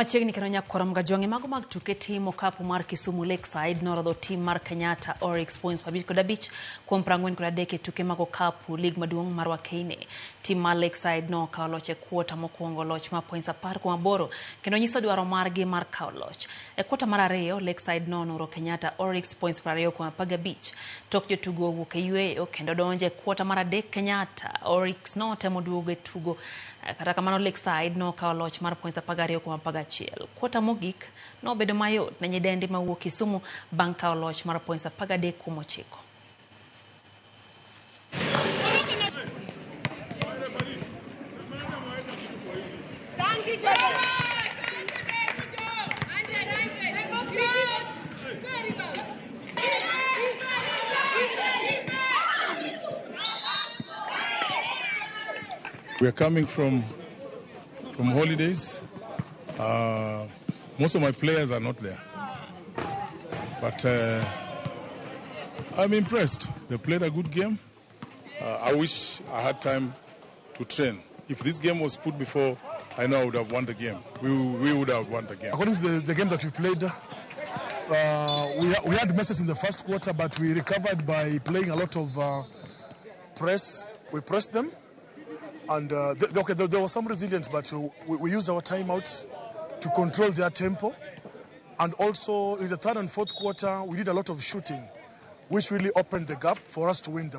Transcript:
Machiegni kendo nyakwar Mgajwang'e mago mag tuke tim okapu mar Kisumu Lakeside norodho tim mar Kenyatta Oryx points 55 kuom 43 e tuke mag okapu lig maduong' mar Wakeine. Tim mar Lakeside nokawo loch e kwota mokwongo loch mar points 10 kuom 8 kendo nyiso dwaro margi mar kawo loch. E kwota mar ariyo Lakeside nonuro Kenyatta Oryx points 20 kuom 15. Tok jotugo owuok e yueyo kendo donjo e kwota mar adek Kenyatta Oryx notemo duogo e tugo kata kamano Lakeside nokawo loch mar points 12 kuom 11. Kwota mogik nobedo mayot ne nyidendi mawuok Kisumu bang' kawo loch mar points 13 kuom 9. We are coming from holidays. Most of my players are not there, but I'm impressed. They played a good game. I wish I had time to train. If this game was put before, I know I would have won the game. We would have won the game. According to the game that we played, we had messes in the first quarter, but we recovered by playing a lot of press. We pressed them, and okay, there was some resilience, but we used our timeouts to control their tempo. And also in the third and fourth quarter, we did a lot of shooting, which really opened the gap for us to win the match.